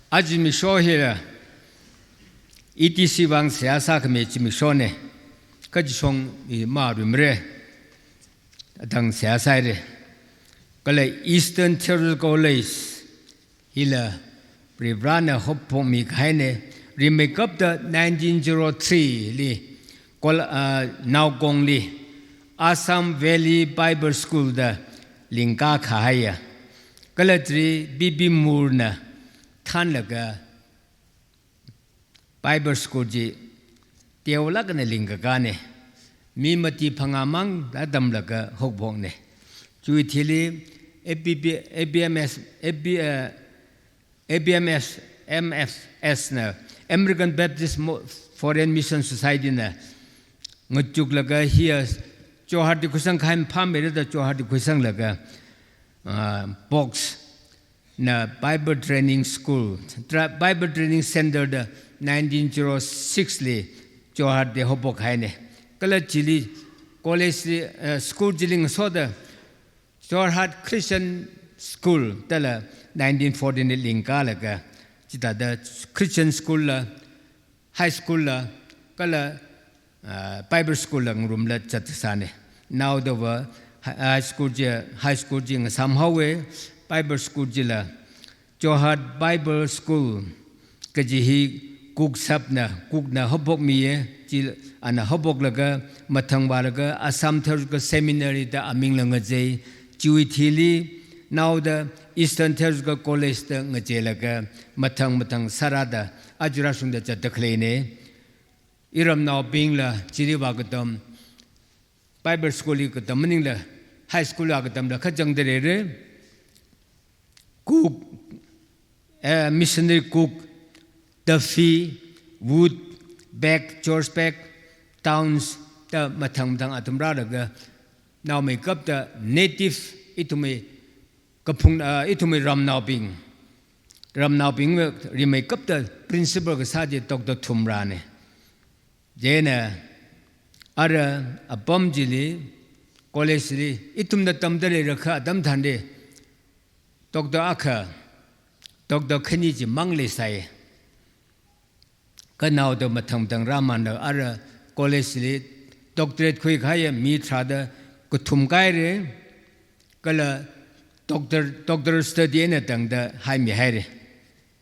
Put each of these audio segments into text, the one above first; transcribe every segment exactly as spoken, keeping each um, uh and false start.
Aja zimiksho hila E T C vang seihā sākhami zimikshona. Kachishong i marumre. Atang seihā sāhaire. Kala Eastern Theological College hila Varivarana haophokmi kahaina. Rimeikapta nineteen zero three li Kol-, ah, Naokongli Assam Valley Bible School da lingkā kahaiya. Kala chili B B Moore na thānlaga Bible School chi teolāk eina lingkakāna. Mi mati phangā mang da tamlaga haophokna. Chiwui thili A B B, A B M S, A B, eh, A B M S, M F S na, American Baptist Mo-, Foreign Mission Society na ngachuklaga hiya Jorhat li khuisang kahai phāmeira da Jorhat li khuisanglaga, ah, Box na Bible Training School, Tra-, Bible Training Center da nineteen zero six li Jorhat li haophok kahaina. Kala chili college li, eh, school chili ngasoda Jorhat Christian School dala nineteen fourteen li lingkālaga, chithāda Christian School la, high school la, kala, ah, Bible School la ngarumla zatsāna. Naodava hi-, high school chi, high school chi ngasāmhaowa, Bible School chila Jorhat Bible School kaji hi Cook Saab na, Cook na haophokmiya, chi ana haophoklaga, mathang vālaga Assam Theological Seminary da amingla ngachei, chiwui thili naoda Eastern Theological College da ngacheilaga, mathang mathang sārāda, aja rāshungda zatda khaleina. Iramnaobingla chili vākatam, Bible School li katam maningla, high school vākatamla kachangda leira. Cook, eh, missionary Cook, Duffy, Wood, Beck, George Beck, Downs, da mathang mathang athum rālaga, naomeikapta native ithumwui kaphung, ah, ithumwui ramnaobing, ramnaobing rimeikapta principal kasā chi Doctor Thumrana. Chieina ara apam chili, college li, ithumna tamda leirakha atam thānli, doctor akha, doctor khani chi mang leisai. Kha naoda mathang mathang rāmānda ara college li doctorate khuikahaiya mi tharāda kathum kāhaira, kala doctor, doctor study eina tangda haimihaira.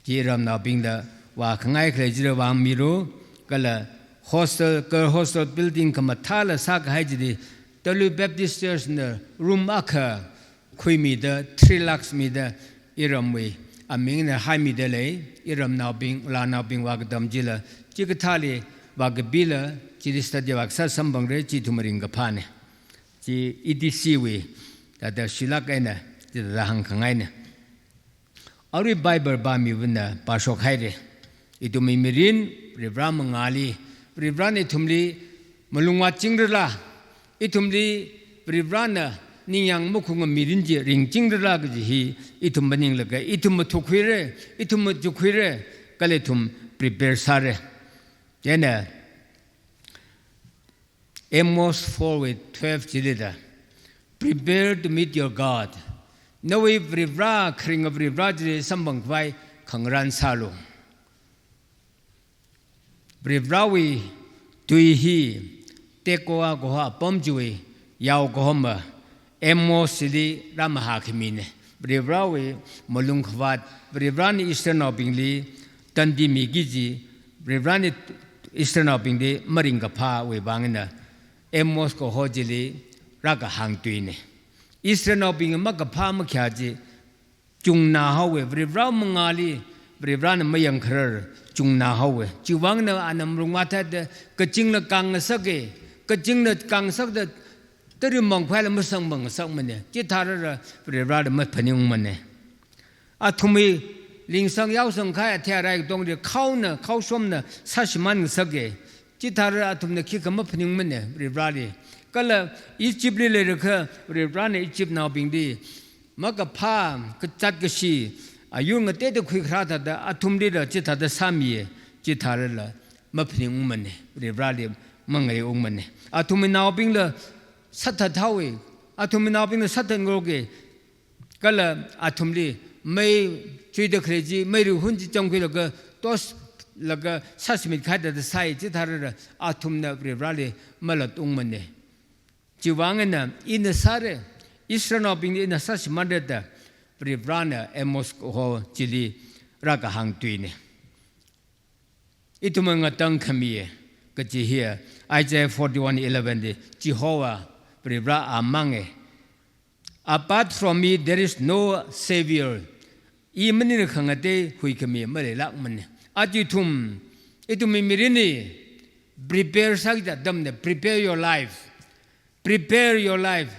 Chi ramnaobingla vākhangai khalei chila vāmilu, kala hostel, girl hostel building khamathāla sākahai chili, Tallui Baptist Church na room akha khuimida, three lakhs mida, iramwui aming eina haimida lei, iramnaobing, lānaobing vākatam chila, chikathāli vākapila, chili study vākasā samphangra, chi ithum ringkaphāna. Chi E T C wui, thāda shilāk eina, chithāda hāngkhangaina. Arui Bible pāmiwui eina pāshokhaira. Ithumwui mirin, Varivara mangāli, Varivarana ithumli malungvāchingrala, ithumli Varivarana ningyāng makhunga mirin chi ringchingrala kaji hi ithum phaninglaga, ithum mathukhuira, ithum machukkhuira, kala ithum prepare sāra. Chieina Amos four wui twelve chili da, "Prepare to meet your God." Nawui Varivara, kharinga Varivara chili samphang khavai khangarān sālu. Varivarawui tui hi Tekoa kaho apam chiwui yao kahoma Amos chili rāmahā khamina. Varivarawui malungkhavāt, Varivarana Israelnaobingli tandi miki kaji, Varivarana Israelnaobingli maringkaphāwui vang eina Amos kaho chili rākahāng tuina. Israelnaobing makaphā makhayā chi chungna haowa, Varivara mangāli Varivarana mayangkharar chungna haowa. Chiwui vang eina ana malungvāthaida kachingla kāngngasaka, kachingla kāngngasakda tari mangkhuila masamphang ngasakmana. Chithārala Varivarala maphaningungmana. Athumwui lingsang yaosang kahai athei arai katongli khaona, khaoshomna sāshimān ngasaka. Chithāra athumna khikha maphaningmana Varivarali. Kala Egyptli leirakha Varivarana Egyptnaobingli makaphā, kazāt kashi, ayur ngateida khuikharā thāda athumlila chithāda sāmiya, chithārala maphaningungmana, Varivarali mangareungmana. Athumwui naobingla sāthat haowa, athumwui naobingla sāthat ngaroka, kala athumli mei chuida khalei chi, mei ruhun chi changkhuilaga, toslaga, sāshimit khaida da sāi, chitharan athumna Varivarali malatungmane. Chiwuivang eina ina sāre, Israelnaobingli ina sāshimānre da Varivarana Amos kaho chili rākahāng tuine. Ithumna ngatangkhamiye, kaji hiya Isaiah forty-one eleven li, Jehovah, Varivara amange. "Apart from me, there is no savior." I maningla khangatei huikhami maleilākmane. Aja ithum, ithumwui mirinli prepare sāki atamne, prepare your life. Prepare your life.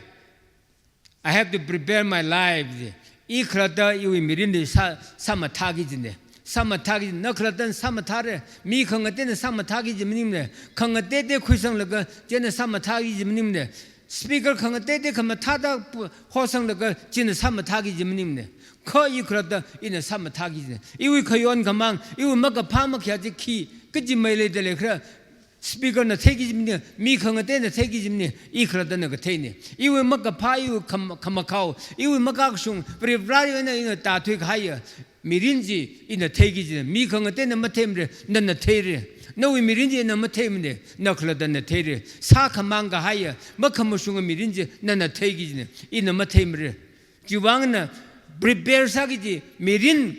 "I have to prepare my life." I khalatta iwui mirinli sā, sāmathāki jine. Sāmathāki jine. Na khalattana sāmathāre. Mi khangateina sāmathāki ji maningmane. Khangatei tei khuisanglaga chieina sāmathāki ji maningmane. Speaker khangatei tei khamathāda pu-, hosanglaga chieina sāmathāki ji maningmane. Kha i khalatta ina sāmathāki jine. Iwui khayon khamāng, iwui makaphā makhayā chi khi, kaji mei leida leikhara. Speaker na theiki ji mane, mi khangateina theiki ji mane, i khalattana katheine. Iwui makaphā, iwui kham-, khamakhao, iwui makakashung, Varivarali eina ina tāthuikahaiya mirin chi ina theiki jine. Mi khangateina matheimare, nana theire. Nawui mirin chi ina matheimane, na khalattana theire. Sākhamāng kahaiya makhamashunga mirin chi nana theiki jine, ina matheimare. Chiwuivang eina prepare sāki ji, mirin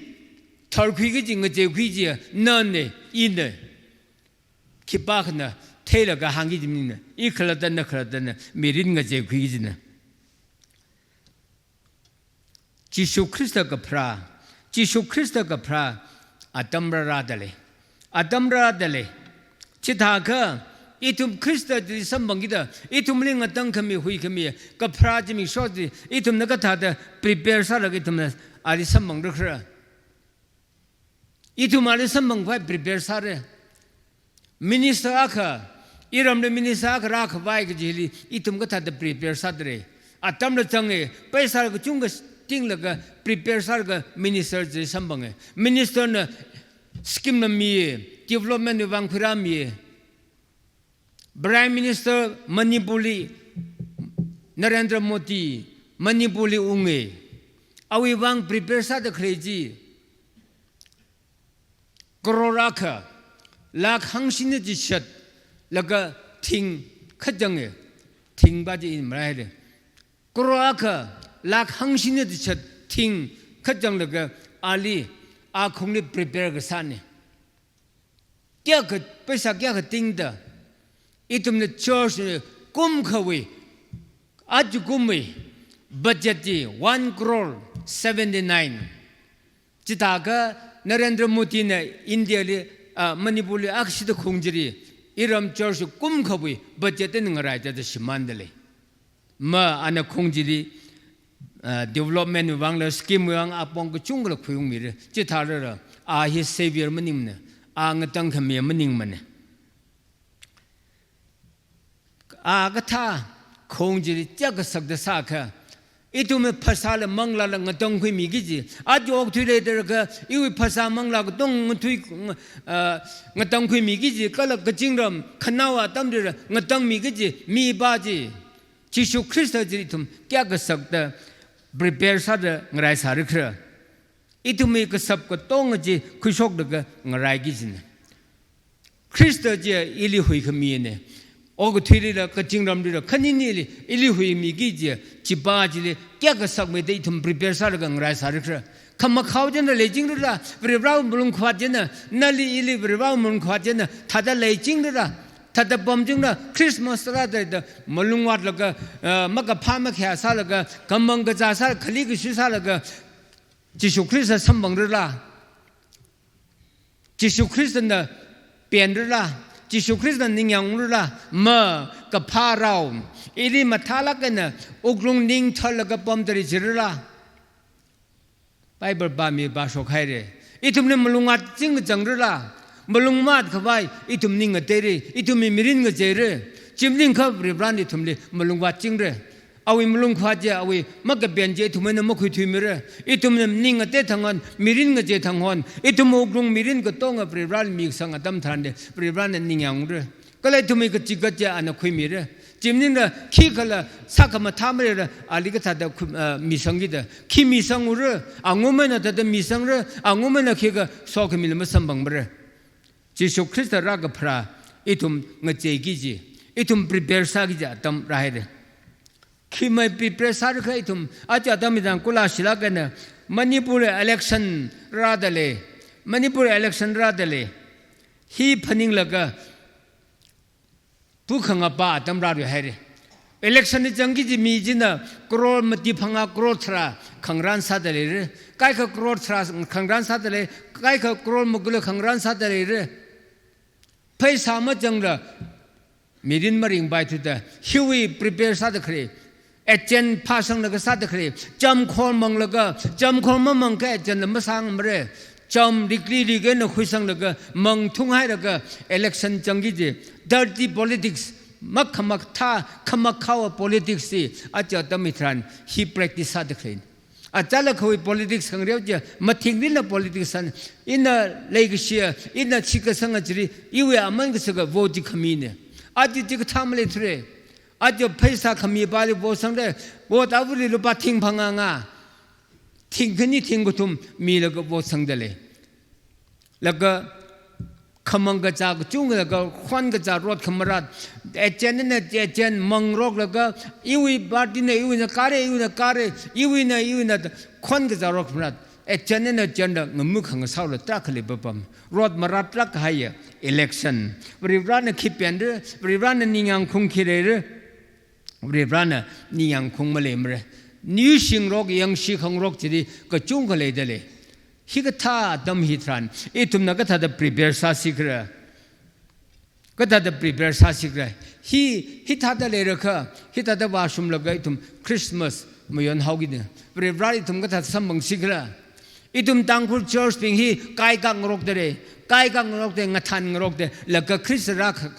tharkhuiki ji, ngacheikhui ji nane, ine. Khipākhana theilaga hāngki ji maningmane, i khalattana, khalattana mirin ngacheikhuiki jine. Jishu Khrista kapharā, Jishu Khrista kapharā atam rārada lei. Atam rārada lei. Chithākha ithum Khrista chili samphangkida, ithumli ngatangkhami, huikhami kapharā zimiksho chi ithumna kathāda prepare sālaga ithumna ali samphangra khara. Ithum ali samphanghai prepare sāre. Minister akha, iramli minister akha rākhavai kajili ithum kathāda prepare sādare. Atamla zange, paisa kachungkha tinglaga prepare sālaga minister chi samphange. Minister na scheme la miye, development wui vang khuirāmiye. Prime Minister Manipurli, Narendra Modi, Manipurli unge. Awui vang prepare sāda khalei chi crore akha, lakh hangshini chishat laga thing kachang e, thing ba chi in maraile. Crore akha, lakh hangshini chishat thing kachanglaga ali, akhungli prepare kasāne. Kayākha, paisa kayākha tingda, ithumna church kumkhawui, aja kumwui budget chi one crore seventy-nine. Chithākha Narendra Modi na India li, ah, Manipur li akshida khung chili, iram church kumkhawui budget eina ngaraida shimānda lei. Ma ana khung chili, ah, development wui vangla, scheme wui vang apong kachungkhala khuiungmire. Chithālala, a hi savior maningmane, a ngatangkhami maningmane. A kathā khung chili chiyākha sakta sākha, ithumwui phasāla manglāla ngatangkhuimiki ji, aja okathui leidalakha, iwui phasā manglā katong ngathui, ah, ngatangkhuimiki ji, kala kazingram khanao atamlila ngatangmiki ji, mipā ji. Jishu Khrista chili ithum kayākha sakta prepare sāda ngaraisāra khara. Ithumwui kashap katonga chi khuishoklaga ngaraiki jine. Khrista chi ili huikhamine. Okathuilila, kazingramlila, khaninili ili huimiki ji, chipā chili kayākha sakmeida ithum prepare sālaga ngaraisāra khara. Khamakhao china leichingrala, Varivarawui malungkhavāt china, nali ili Varivarawui malungkhavāt china thāda leichingrala, thāda pamchingra, Christmas rāda da malungvātlaga, eh, makaphā makhayā sālaga, khamang kazā sā, khali kashi sālaga, Jishu Khrista samphangrala, Jishu Khristana penrala, Jishu Khristana ningyāngrala, ma kaphārao, ili mathālāk eina wuklung ning thālaga pamda lei jirala. Bible pāmi pāshok haire. Ithumli malungvātching kazangrala, malungvātkhavai ithum ning ngateire, ithumwui mirin ngacheire. Chi maningakha Varivarana ithumli malungvātchingra. Awui malungkhavāt chi, awui makapen chi ithumna makhuithuimira. Ithumna ning ngatei thang hon, mirin ngachei thang hon, ithum wuklung mirin katonga Varivarali mikasang atam tharanli Varivarana ningyāngra. Kala ithumwui kachigat chi ana khuimira. Chi maningla khikhala sākhamathā maleila, ali kathāda khu-, ah, misangkida. Khi misangra, angumana thāda misangra, angumana khikha sokhamila masamphangmara. Jishu Khrista rākapharā, ithum ngacheiki kaji, ithum prepare sāki kaji atam rāhaira. Khi mai prepare sāra kha ithum, aja atam ithum kula shilakha eina, Manipur election rādalei, Manipur election rādalei. Hi phaninglaga, pukhangapa atam rāluihaira. Election li zangki kaji mi china crore mati phangā crore tharā khangarān sādaleira. Kaikha crore tharā khangarān sādalei, kaikha crore magula khangarān sādaleira. Pheisā mazangla mirin maringpaithuda, hiwui prepare sāda khalei, agent phāsanglaga sāda khalei, chamkhor manglaga, chamkhor mamangkha agent la masāngamara. Cham likli likli eina khuisanglaga, mangthunghailaga, election zangki kaji, dirty politics, makhamathā, khamakhaowa politics chi, aja atam hitharan, hi practice sāda khalei. Achālakhawui politics khangareo chi, mathingrinla politics sāna, ina leikashiya, ina shitkasanga chili, iwui aman kasaka vote chi khamina. Aja chikathā maleithura. Aja pheisā khamipali vote sangda, vote avali lupā thing phangā ngā, thing khani thing kathum milaga vote sangdalei. Laga khamang kazā kachungkha laga khon kazā rot khamarat. Agent na agent mangroklaga, iwui party na iwuina kāra, iwuina kāra, iwuina, iwuina khon kazā rot khamarat. Agent na agent la ngamu khangasaola tarākha leipapam. Rot marat tarākha haiya election. Varivarana khi penra, Varivarana ningyāng khaung khi leira. Varivarana ningyāng khaung maleimara. Nishing rok, yangshi khangarok chili kachungkha leidalei. Hikathā atam hitharan, ithumna kathāda prepare sāsikra. Kathāda prepare sāsikra. Hi, hithāda leirakha, hithāda vāshunglaga ithum Christmas mayonhaokida. Varivara ithum kathāda samphangsikra. Ithum Tangkhul church bing hi kaikak ngarokdalei, kaikak ngarokda, ngathān ngarokda, laga Khrista rā ka-,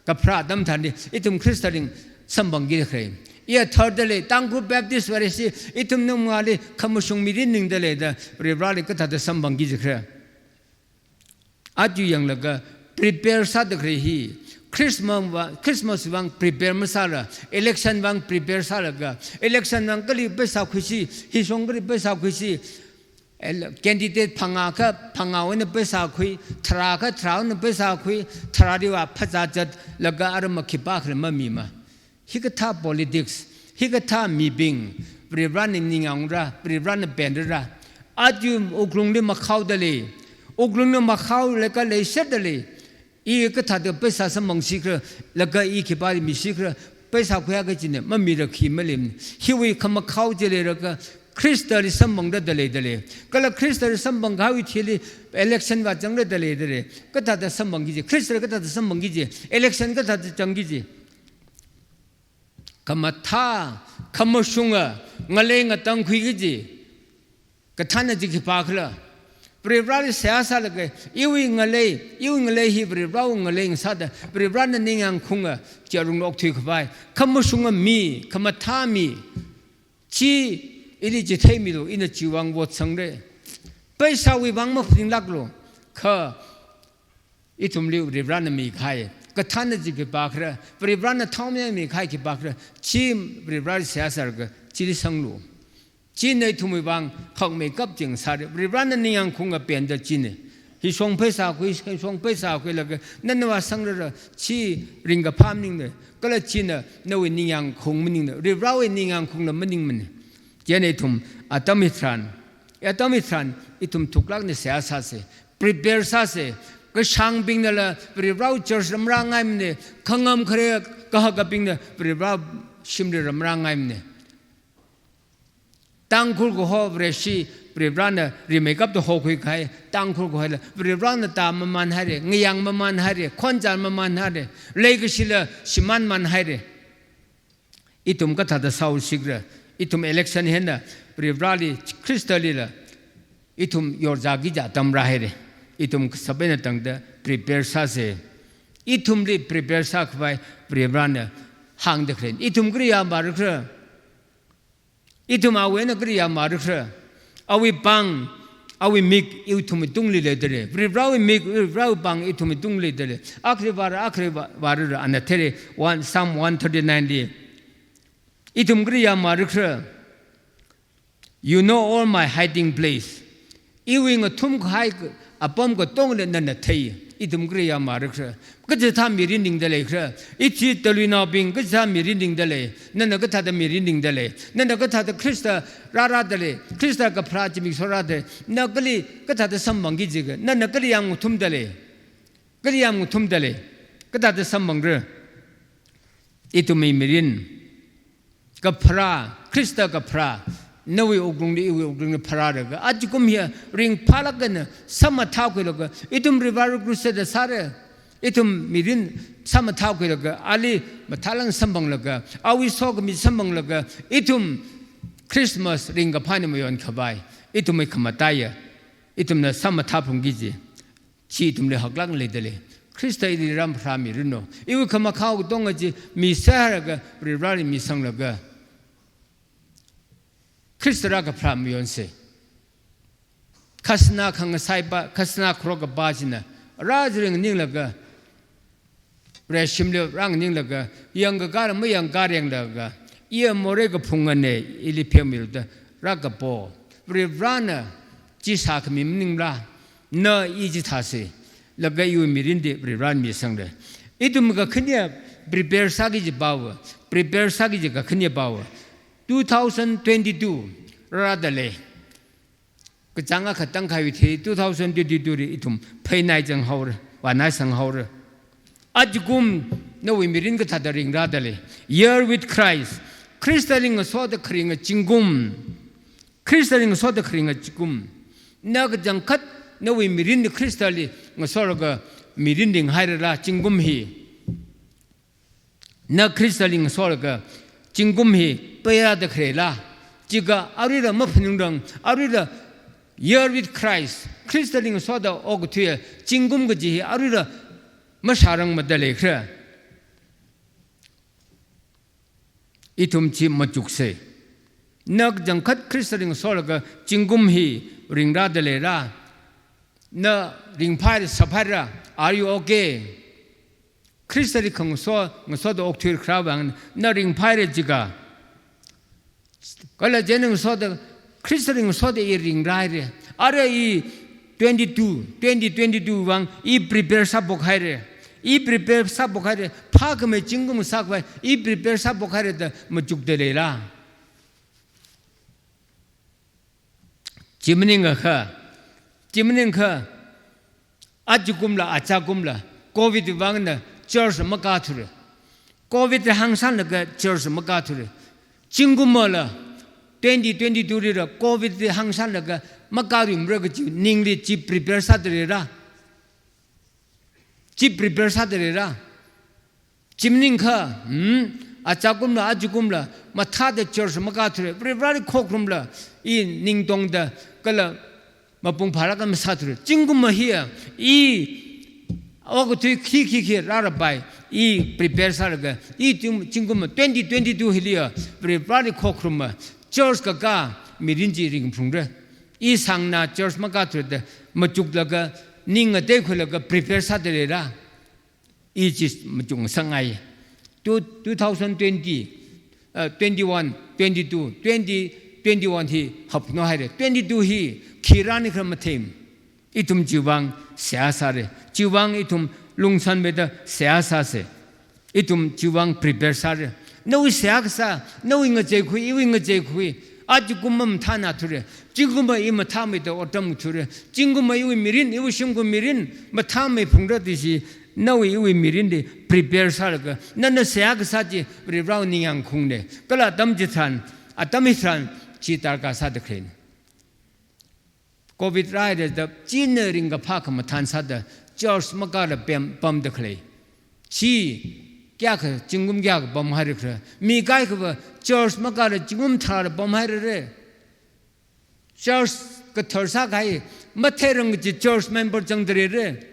kapharā atam tharanli, ithum Khrista ring samphangki khalei. Iya thardalei, Tangkhul Baptist Parish hi, ithum nungmali khamashung mirin ningdalei da, Varivarali kathāda samphangki khalei. Aja yanglaga prepare sāda khalei hi, Christmas vā-, Christmas vang prepare masāla, election vang prepare sālaga, election vang kali pheisā khuisi, hishong kali pheisā khuisi, el-, candidate phangā kha, phangāwui eina pheisā khui, tharā kha, tharāwui eina pheisā khui, tharāli vā phazā zatlaga aram khipākhala mamima. Hikathā politics, hikathā mibing, Varivarana ningyāngra, Varivarana penrara. Aja wuklungli makhaodalei, wuklungli makhaolaga leiserdalei. I kathāda pheisā samphangsikra, laga i khipāli misikra, pheisā khuiakha china, mamira khi maleimana. Hiwui khamakhao chi leilakha, Khristali samphangda daleidalei. Kala Khristali samphangkahaiwui thili election vāzangda daleidalei. Kathāda samphangki kaji, Khristali kathāda samphangki kaji, election kathāda zangki kaji. Khamathā, khamashunga, ngalei ngatangkhui kaji, kathāna chi khipākhala. Varivarali seihā sālaga, iwui ngalei, iwui ngalei hi Varivarawui ngalei ngasāda, Varivarana ningyāng khaunga, chi arungli okthuikhavai. Khamashunga mi, khamathā mi, chi ili chitheimilu, ina chiwui vang vote sangra. Pheisāwui vang maphaninglāklu, kha ithumli Varivarana mikahai, kathāna chi khipākhala, Varivarana thaomi mikahai khipākhala, chi Varivarali seihā sālaga, chili sanglu. China ithumwui vang hakmeikap chi ngasāra, Varivarana ningyāng khaunga penda china. Hishong pheisā khui, hishong pheisā khuilaga, nana vāsangrara, chi ringkaphā maningna, kala china nawui ningyāng khaung maningna, Varivarawui ningyāng khaungla maningmana. Chieina ithum atam hitharan, atam hitharan, ithum thuklākna seihā sāsa, prepare sāsa, kashāngbingnala Varivarawui church ram rāngaimana, khangam khare kahakabingna Varivara shimli ram rāngaimana. Tangkhul kaho Vareshi Varivarana rimeikapta hokhui kahai, Tangkhul kahola Varivarana tāmamānhaira, ngayāngmamānhaira, khonzan mamānhaira, leikashila shimānmānhaira. Ithum kathāda sāhaosikra, ithum election hi eina Varivarali, Khristali la, ithum yorzāki kaji atam rāhaira. Ithum kasap eina tangda prepare sāsa. Ithumli prepare sākhavai Varivarana hāngda khalei. Ithum kali yāmārakhala. Ithum awui eina kali yāmārakhala. Awui pāng, Awui mik ithumwui tungli leidalei. Varivarawui mik, Varivarawui pāng ithumwui tungli leidalei. Akhali vāra, akhali vā-, vārara, ana theira, one, Psalm one thirty-nine li. Ithum kali yāmāra khala? You know all my hiding place. Iwui ngathumkahai apam katongli nana thei. Ithum kali yāmāra khala? Kathāda mirin ringdalei khala? Ishi taluinaobing, kathāda mirin ringdalei? Nana kathāda mirin ringdalei? Nana kathāda Khrista rārādalei? Khrista kapharā zimiksho rādalei? Na kali kathāda samphangki jiakha? Nana kali yāmngathumdalei? Kali yāmngathumdalei? Kathāda samphangra? Ithumwui mirin kapharā, Khrista kapharā, nawui wuklungli, iwui wuklungli pharālaga, ajakum hi ringphālāk eina samathākhuilaga, ithum Revival Crusade sāra. Ithum mirin samathākhuilaga, ali mathālāk samphanglaga, awui sokhami samphanglaga, ithum Christmas ringkaphā eina mayonkhavai, ithumwui khamataiya, ithumna samathāphungki kaji chi ithumli haklāk leidalei. Khrista ili rāpharāmilu no. Iwui khamakhao katonga chi misālaga, Varivarali misanglaga, Khrista rākapharā mayonsa. Khasāna khangasaipa, khasāna kharokapa china rāzing nganinglaga, Vareshimli rānganinglaga, yangkakāla mayangkā renglaga, iya morei kaphungana, ili phemilu da rākapo. Varivarana chi sākhami maningla, na i chithāsa, laga iwui mirinli Varivarana misangra. Ithum kakhaneya prepare sāki kaji pao, prepare sāki kaji kakhaneya pao. Two thousand twenty-two rādalei. Kachāng akha tangkhaiwui thili two thousand twenty-two li ithum pheinai zanghaora, vānai sanghaora. Ajakum nawui mirin kathāda ringrādalei? Year with Christ. Khristali ngasoda kharinga zingkum. Khristali ngasoda kharinga zingkum. Na kachangkhat nawui mirin Khristali ngasolaga mirin ringhairala zingkum hi? Na Khristali ngasolaga zingkum hi peirāda khalei la? Jiakha aruila maphaningrang, aruila year with Christ, Khristali ngasoda okathuiya zingkum kaji hi aruila mashārangmadalei khala? Ithum chi machuksa. Na kachangkhat Khristali ngasolaga zingkum hi ringrādalei la? Na ringphāhaira, sāphāhaira? Are you okay? Khristali khangaso, ngasoda okthuira khala vang na ringphāhaira jiakha. Kala chieina ngasoda, Khristali ngasoda i ringrāhaira. Ara i twenty-two, twenty twenty-two vang i prepare sāphokhaira. I prepare sāphokhaira. Phākhamei zingkum sākhavai i prepare sāphokhaira da machukdalei la? Chi maningakha, chi maningakha, ajakumla, achakumla, covid vangna church makāthura. Covid hāngsanlaga church makāthura. Zingkummala, twenty twenty-two lila covid hāngsanlaga makāluimara kaji ningli chi prepare sādaleira? Chi prepare sādaleira? Chi maningakha, hmm, achakumla, ajakumla, mathāda church makāthura, Varivarali khokharumla, i ningtongda kala mapung phālāk eina masāthura. Zingkumma hiya, i okathui khi khi khi rārapai, i prepare sālaga, i zing-, zingkumma twenty twenty-two hiliya, Varivarali khokharumma, church kakā mirin chi ringphungra. I sāngna church makāthura da machuklaga, ning ngateikhuilaga prepare sādaleira? I chi machukngasakngai. Two, two thousand twenty, uh, twenty-one, twenty-two, twenty, twenty-one hi hapnao haira. Twenty-two hi khi rāni khala matheimana. Ithum chiwuivang seihā sāra. Chiwuivang ithum lungsāmeida seihā sāsa. Ithum chiwuivang prepare sāra. Nawui seihā kasā, nawui ngacheikhui, iwui ngacheikhui, ajakumma mathānathura. Zingkumma i mathāmeida otram ngathura. Zingkumma iwui mirin, iwui shimkhur mirin mathāmeiphungra da chi, nawui iwui mirinli prepare sālaga, nana seihā kasā chi Varivarali ningyāngkhaungna. Kala atam chitharan, atam hitharan chi darkar sāda khaleina. Covid rāhaira da china ringkaphā khamathān sāda church makāla pam, pamda khalei. Chi kayākha, zingkum kayākha pamhaira khala? Mi kaikhava church makāla zingkum tharāla pamhairara. Church kathar sākahai matheirang kaji church member zangdalei re.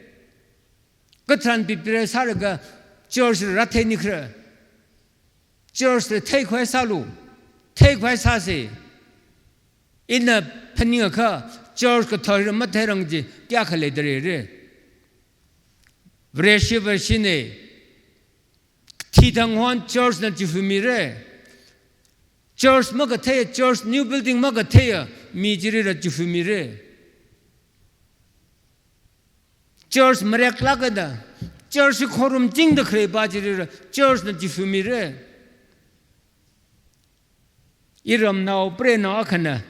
Katharan prepare sālaga church rātheini khala? Church la theikhavai sālu, theikhavai sāsa. Ina phaningakha, Church kathara matheirang chi kayākha leidalei re. Vareshi Vareshina. Thithang hon church na chifumira. Church makathei, church new building makathei, mi chirira chifumira. Church mareklākada, church khorum chingda khalei pa chirira, church na chifumira. Iramnao, prenao akhana,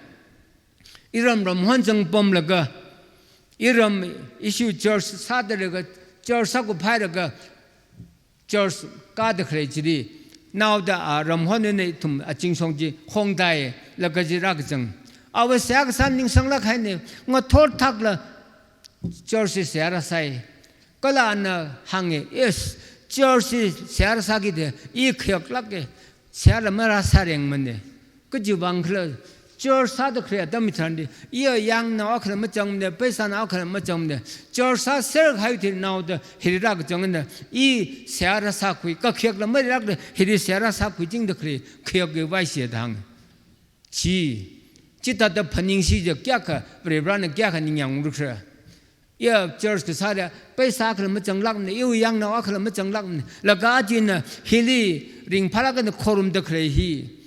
iram ram hon zangpamlaga, iram ishi church sādalaga, church sākhuiphailaga, church kāda khalei chili, naoda a ram hon eina ithum azingshong chi hongdai, laga chi rākazang. Awui seihā kasā ningsanglāk haina, ngathor thakla church seihā rāsai. Kala ana hānga, "Yes, church seihā rāsāki da, i khayaklāka, seihā la marāsārengmana." Kajiwui vang khala, church sāda khalei atam hitharan di, iya yangnao akhala mazangmana, pheisānao akhala mazangmana. Church sāser kahai thil naoda hili rākazangna, i seihā rāsākhui, kakhayak la marilākla hili seihā rāsākhui chingda khalei, khayakki vaishiya da hānga. Chi, chithāda phaningshi chi kayākha, Varivarana kayākha ningyāng rukra. Iya church kasāda, pheisā akhala mazanglākmana, iwui yangnao akhala mazanglākmana. Laga china hili ringphālāk eina khorumda khalei hi,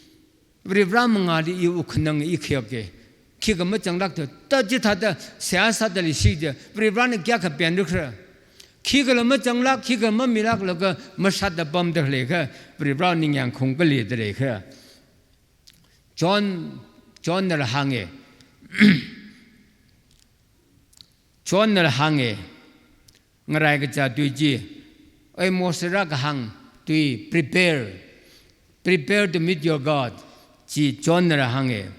Varivara mangāli i wukkhanang, i khayaka. Khikha mazanglākta, ta chithāda seihā sāda leishi chi, Varivarana kayākha penrukra. Khikhala mazanglāk, khikha mamilāklaga mashatda pamda khalei kha, Varivara ningyāng khaung kali da lei kha. John, John nala hānga. John nala hānga. Ngarai kachā tui chi. Amos rākahāng tui, "Prepare. Prepare to meet your God." Chi John nala hānga.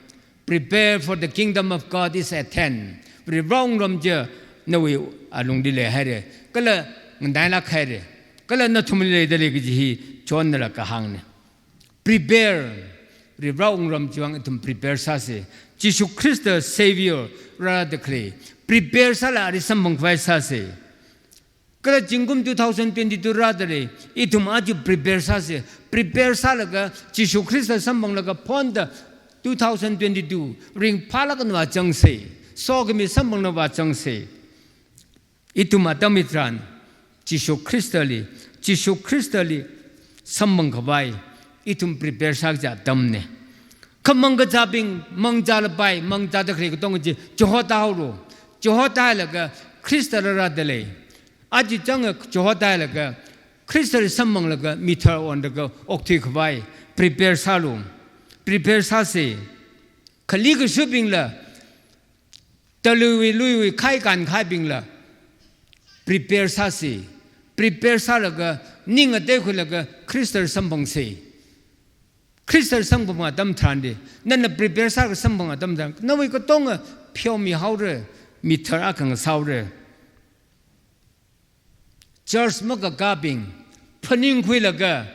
"Prepare, for the kingdom of God is at hand." Varivara wungram chi nawui alungli leihaira. Kala nganailāk haira. Kala nathumli leida lei kaji hi John nala kahāngna. Prepare. Varivara wungram chiwui vang ithum prepare sāsa. Jishu Khrista Savior rāda khalei. Prepare sālaga ali samphang khavai sāsa. Kala zingkum two thousand twenty-two rāda lei. Ithum aja prepare sāsa. Prepare sālaga Jishu Khrista samphanglaga phonda two thousand twenty-two ringphālāk eina vāzangsa. Sokhami samphanglaga vāzangsa. Ithum atam hitharan, Jishu Khristali, Jishu Khristali samphang khavai, ithum prepare sākachā atamna. Khamang kazābing, mangzālapai, mangzāda khalei katonga chi, chihotāhaolu. Chihotāhailaga Khristala rāda lei. Aja changa chihotāhailaga, Khristali samphanglaga, mithar onlaga, okthui khavai, prepare sālu. Prepare sāsa. Khali kashubingla, taluiwui, luiwui, khai kankhaibingla prepare sāsa. Prepare sālaga, ning ngateikhuilaga, Khristali samphangsa. Khristali samphang atam tharan di, nana prepare sālaga samphang atam tharan, nawui katonga pheomihaora, mithar akha ngasāhaora. Church makakābing, phaningkhuilaga,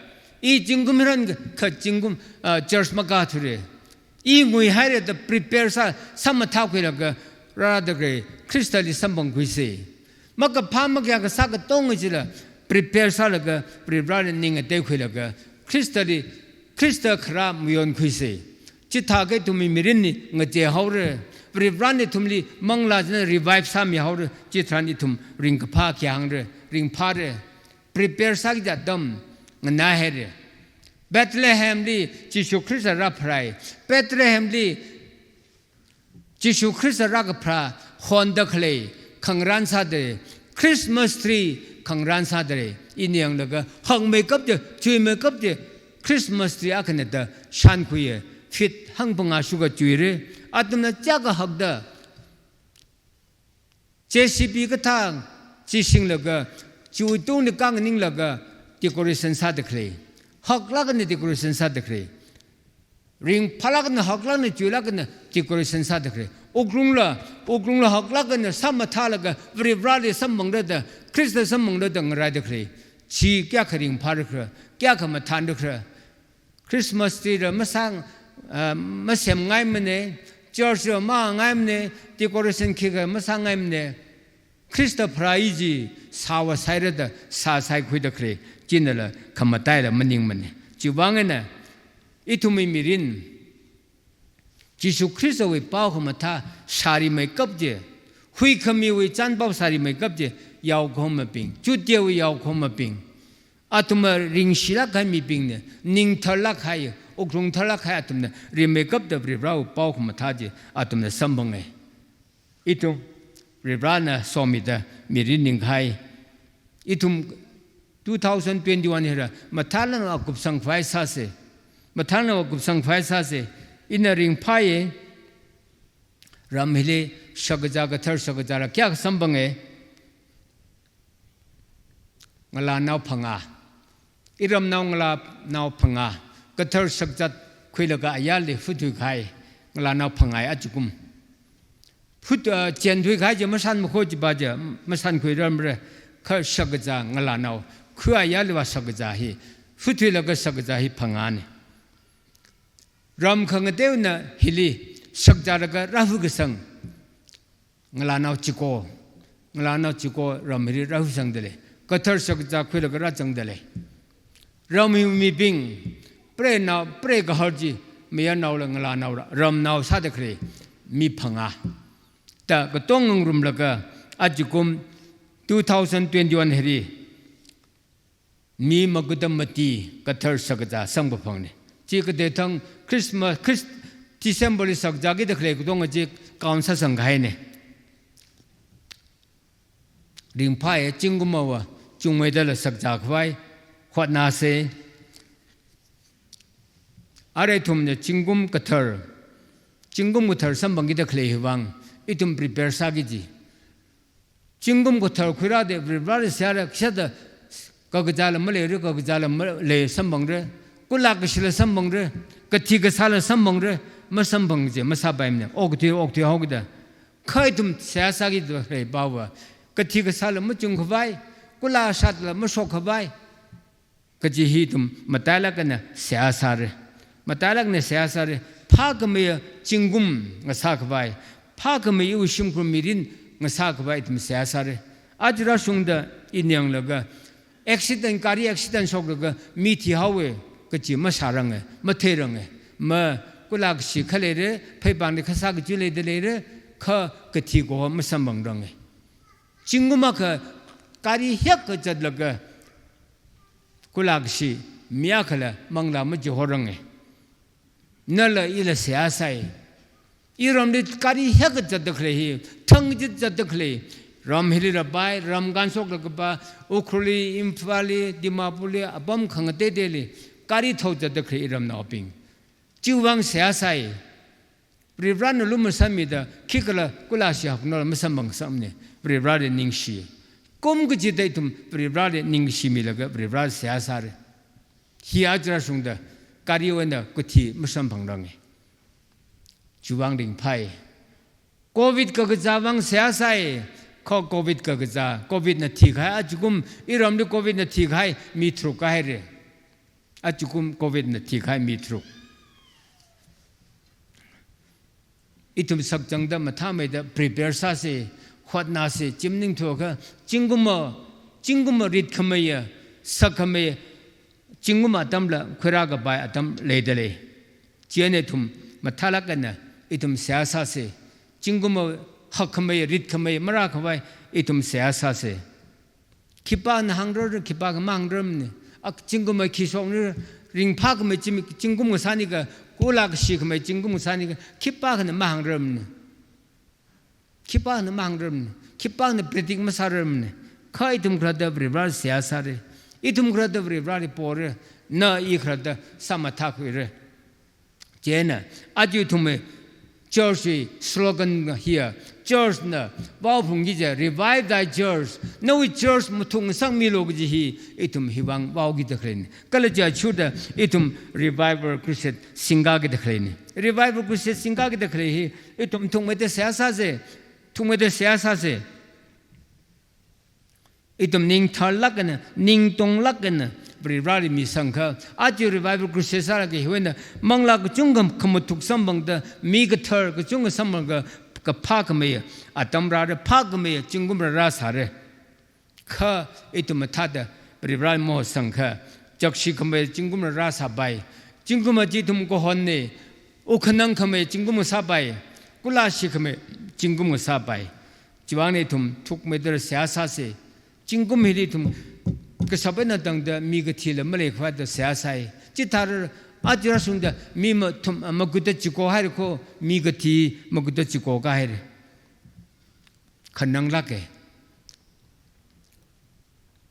i zingkum hiyākha zingkum, ah, church makāthura. I nguihaira da prepare sā, sāmathākhuilaga, rāda khalei Khristali samphangkhuisa. Makaphā makayā kasā katonga chila, prepare sālaga, Varivarali ning ngateikhuilaga, Khristali, Khrista kharā mayonkhuisa. Chithākha ithumwui mirinli ngacheihaora. Varivarana ithumli manglā china revive sāmihaora. Chitharan ithum ringkaphā kayāngra, ringphāra. Prepare sākachā atam nganāhaira. Bethlehemli Jishu Khrista rāpharāi. Bethlehemli Jishu Khrista rākapharā honda khalei khangarān sāda, Christmas tree khangarān sāda, ina yanglaga hangmeikap chi, chuimeikap chi, Christmas tree akhana da shānkhuiya, feet hangphangā shuka chuira, athumna chaka hakda, J C B kathā chi singlaga, chiwui tungli khaninglaga, decoration sāda khalei. Haklāk eina decoration sāda khalei. Ringphālāk eina, haklāk eina, chuilāk eina decoration sāda khalei. Wuklungla, wuklungla haklāk eina sāmathālaga, Varivarali samphangra da, Khrista samphangra da ngaraida khalei. Chi kayākha ringphāra khala, kayākha mathānra khala. Christmas tree la masāng, ah, masemngaimana, church la mangaimana, decoration khikha masāngaimana. Khrista pharāi chi sāvāsaira da sāsaikhuida khalei, chinala khamataila maningmana. Chiwui vang eina, ithumwui mirin, Jishu Khristawui paokhamathā sārimeikap chi, huikhamiwui chānpao sārimeikap chi, yaokahomabing, Judiawui yaokahomabing, athumna ringshilāk kahai mibingna, ning tharlāk kahai, wuklung tharlāk kahai athumna rimeikapta Varivarāwui paokhamathā chi athumna samphanga. Ithum Varivarāna somida mirin ningkahai. Ithum two thousand twenty-one hira mathālākna kupsang khavai sāsa. Mathālākna kupsang khavai sāsa. Ina ringphāya, ram hili shakazā, kathar shakazā rā kayākha samphanga. Ngalānao phangā. Iramnao ngalānao phangā. Kathar shakazā khuilaga ayarli futhui kahai ngalānao phangā ajakum. Fut, ah, chenthui kahai chi mashan makho chipa chi, mashankhuirarmara, kha shakazā ngalānao. Kha ayarliva shakazā hi. Futhuilaga shakazā hi phangāna. Ram khangateina hili shakazālaga rāhukasang. Ngalānao chiko, ngalānao chiko ram hili rāhusangda lei. Kathar shakazā khuilaga rāzangda lei. Ram hiwui mibing, preinao, preigahar chi, mayarnaola ngalānaora, ramnao sāda khalei mi phangā. Ta katonga ngarumlaga, ajakum two thousand twenty-one hili, mi makuda mati kathar shakazā samkaphangna. Chi katei thang Christmas, Christ, December li shakazākida khalei katonga chi count sāsang kahaina. Ringphāya, zingkumva chungmeidala shakazā khavai hotnāsa. Arui ithumna zingkum kathar, zingkum kathar samphangkida khalei hiwui vang, ithum prepare sāki kaji. Zingkum kathar khuirāda Varivarāli seihā rākashada kakazāla maleira, kakazāla malei samphangra, kulakashila samphangra, kathi kasāla samphangra, masamphang kaji masāpaimana, okthui okthui haokida. Kha ithum seihā sākida khalei paova, kathi kasāla machung khavai, kula shatla mashok khavai, kaji hi ithum matailāk eina seihā sāra. Matailāk eina seihā sāra. Phākhameiya zingkum ngasā khavai, phākhameiya iwui shimkhur mirin ngasā khavai ithum seihā sāra. Aja rāshungda ina yanglaga, accident, gari accident shoklaga mi thihaowa kaji masāranga, matheiranga. Ma kulakashi khaleira, pheipāngli khasā kaji leida leira, kha kathi kaho masamphangranga. Zingkum akha gari hiyākha zatlaga, kulakashi mi akhala manglā machihoranga. Nala ila seihā sāi. Iramli gari hiyākha zatda khalei hi, thang kachida zatda khalei, ram hili rāpai, ram kānshoklaga pa, Ukhrulli, Imphalli, Dimapurli, apam khangateiteili gari thao zatda khalei iramnaobing. Chiwui vang seihā sāi. Varivarāna lumashanmida khikhala kulashi haknala masamphangsamna, Varivarāli ningshi. Kum kachida ithum Varivarāli ningshimilaga Varivarāli seihā sāra. Hi aja rāshungda gariwui eina kathi masamphangranga. Chiwui vang ringphāi. Covid kakazā vang seihā sāi. Kha Covid kakazā, Covid na thikahai, ajakum iramli Covid na thikahai mi tharuk kāhaira. Ajakum Covid na thikahai mi tharuk. Ithum sakzangda mathāmeida prepare sāsa, hotnāsa, chimning thuakha, zingkumva, zingkumva ritkhameiya, sakkhameiya, zingkum atamla khuirākapai atam leida lei. Chieina ithum mathālāk eina ithum seihā sāsa, zingkumva hakkhameiya, ritkhameiya marā khavai ithum seihā sāsa. Khipāna hāngrarra, khipākha mahāngrarmana. Ak zingkumva khi shoknira, ringphākhamei zing-, zingkum ngasānikha, kulakashi khamei zingkum ngasānikha, khipākhana mahāngrarmana. Khipākhana mahāngrarmana. Khipākhana predict masārarmana. Kha ithum khalatta Varivarāli seihā sāra. Ithum khalatta Varivarāli pora. Na i khalatta sāmathākhuira. Chieina, aja ithumwui church wui slogan hiya, church na vaophungki kaja, "Revive thy church." Nawui church mathuk ngasakmilu kaji hi, ithum hiwui vang vaokida khaleina. Kala chi achuda, ithum Revival Crusade singkākida khaleina. Revival Crusade singkākida khalei hi, ithum thukmeida seihā sāsa, thukmeida seihā sāsa. Ithum ning tharlāk eina, ning tonglāk eina, Varivarāli misangkha, aja Revival Crusade sālaga hiwui eina, manglā kachungkha khamathuk samphangda, mi kathar kachungkha samphangda, kaphā khamei atam rāra, phākhamei zingkum rāra sāra. Kha ithum mathāda Varivarāli mahosangkha, chakshi khamei zingkum rāra sāpai. Zingkum aja ithum kahonna, Ukhanang khamei zingkum ngasāpai, kula shikhamei zingkum ngasāpai. Chiwuivang ithum thukmeida seihā sāsa. Zingkum hili ithum kashap eina tangda mi kathila maleikhavai da seihā sāi. Chithāra aja rāshungda mi mathum, magutda chiko haira kho, mi kathi magutda chiko kahaira. Khananglāka.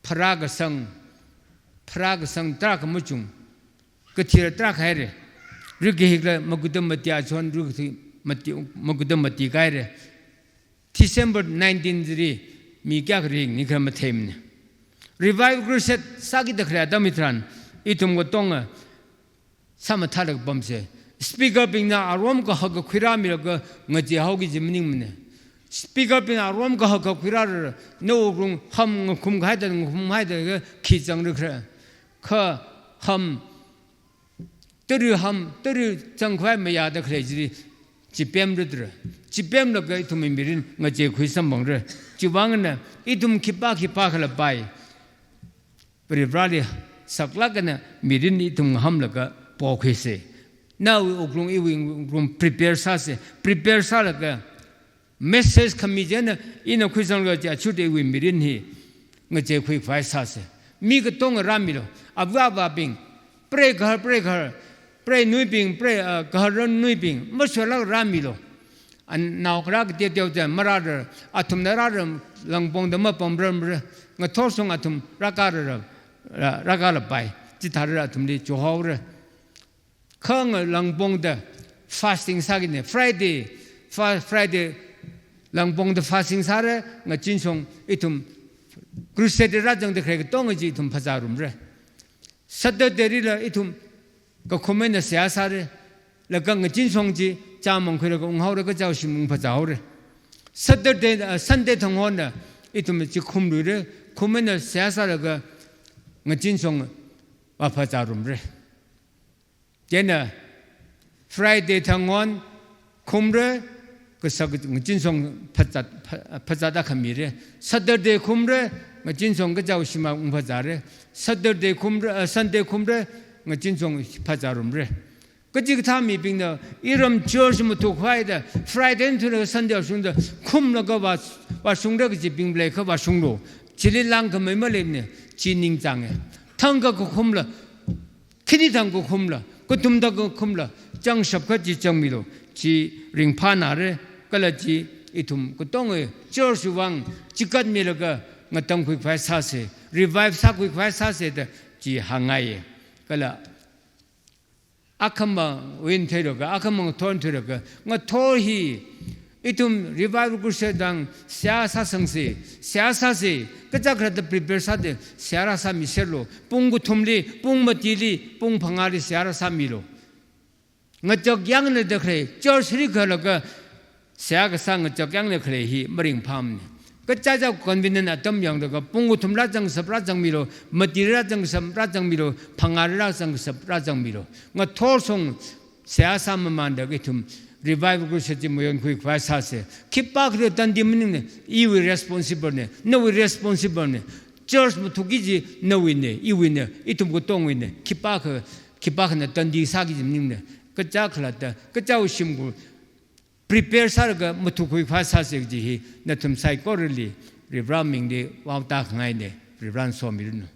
Pharā kasang, pharā kasang tarākha machung, kathira tarākha haira. Rikahikla magutda mati, achon rikathi mati, magutda mati kahaira. December nineteen chili mi kayākha rikahik nikhala matheimana. Revival Crusade sākida khalei atam hitharan, ithum katonga sāmathālaga pamsa. Speaker bingna arom kahak kakhui rāmilaga ngacheihaoki kaji maningmana. Speaker bingna arom kahak kakhui rāra, nawui wuklung ham ngakhum haida, ngakhum haida khi zangrakhala. Kha ham, tara ham, tara zangkhavai mayāda khalei chili chipemratra. Chipemlaga ithumwui mirin ngacheikhui samphangra. Chiwuivangna ithum khipā khipākhala pai, Varivarāli saklāk eina mirin ithum ngahamlaga pokhuisa. Nawui wuklung, iwui wuklung prepare sāsa. Prepare sālaga message khami chieina ina khuisanglaga chi achuda iwui mirin hi ngacheikhuikhavai sāsa. Mi katonga rāmilu. Ava avābing, prei gahar, prei gahar, preinuibing, prei, ah, gaharnuibing, mashoklaga rāmilu. An nao kharā kateoteo chi marāra, athumna rāra, langpongda mapamrarmara, ngathorshong athum rākārara, rā-, rākārapai, chithāra athumli chihaora. Kha nga langpongda fasting sākina, Friday, fa-, Friday langpongda fasting sāra, ngachinshong ithum crusade rāzangda khalei katonga chi ithum phazārumra. Saturday lila ithum kakhum eina seihā sāra, laga ngachinshong chi chāmang khuilaga unghaora, kachao shim ungphazāhaora. Saturday, ah, Sunday thanghona ithum chi khumluira, khum eina seihā sālaga ngachinshong vāphazārumra. Chieina Friday thanghon khumra, kasak ngachinshong phazā, pha-, phazāda khamira. Saturday khumra, ngachinshong kachao shima ungphazāra. Saturday khumra, ah, Sunday khumra, ngachinshong phazārumra. Kachikathā mibingna iram church mathukhavai da, Friday thuilaga Sunday shungda, khumlaga vā, vāshungra kajibing leikha vāshunglu. Chili langkhamei maleimana, chi ningchānga. Thangkha kakhumla, khani thang kakhumla, kathum thang kakhumla, changshap kha chi changmilu, chi ringphānāra, kala chi ithum katonga church vang chikatmilaga ngatangkhuikhavai sāsa, revive sākhuikhavai sāsa da chi hāngngaiya. Kala akhamang win theilaga, akhamang thon theilaga, ngathor hi ithum Revival Crusade tang seihā sāsangsa, seihā sāsa, kachak kharata prepare sāda seihā rāsāmiserlu, pung kathumli, pung matili, pung phangāli seihā rāsāmilu. Ngachak yangna da khalei, church rikhalaga seihā kasā ngachak yangna khalei hi maringphāmana. Kachichā convenient atam yanglaga, pung kathum rāzangshap rāzangmilu, mati rāzangshap rāzangmilu, phangā rāzangshap rāzangmilu. Ngathorshong seihā sāmamānda ithum Revival Crusade chi mayonkhuikhavai sāsa. Khipākhala tandi maningna, iwui responsible na, nawui responsible na. Church mathukki kaji nawuina, iwuina, ithum katongawuina. Khipākha, khipākhana tandi sāki kaji maningna. Kachichā khalata, kachao shimkhur prepare sālaga mathukkhuikhavai sāsa kaji hi nathum saikorali Varivarā mingli vaotākhangaina, Varivarāna somiranu.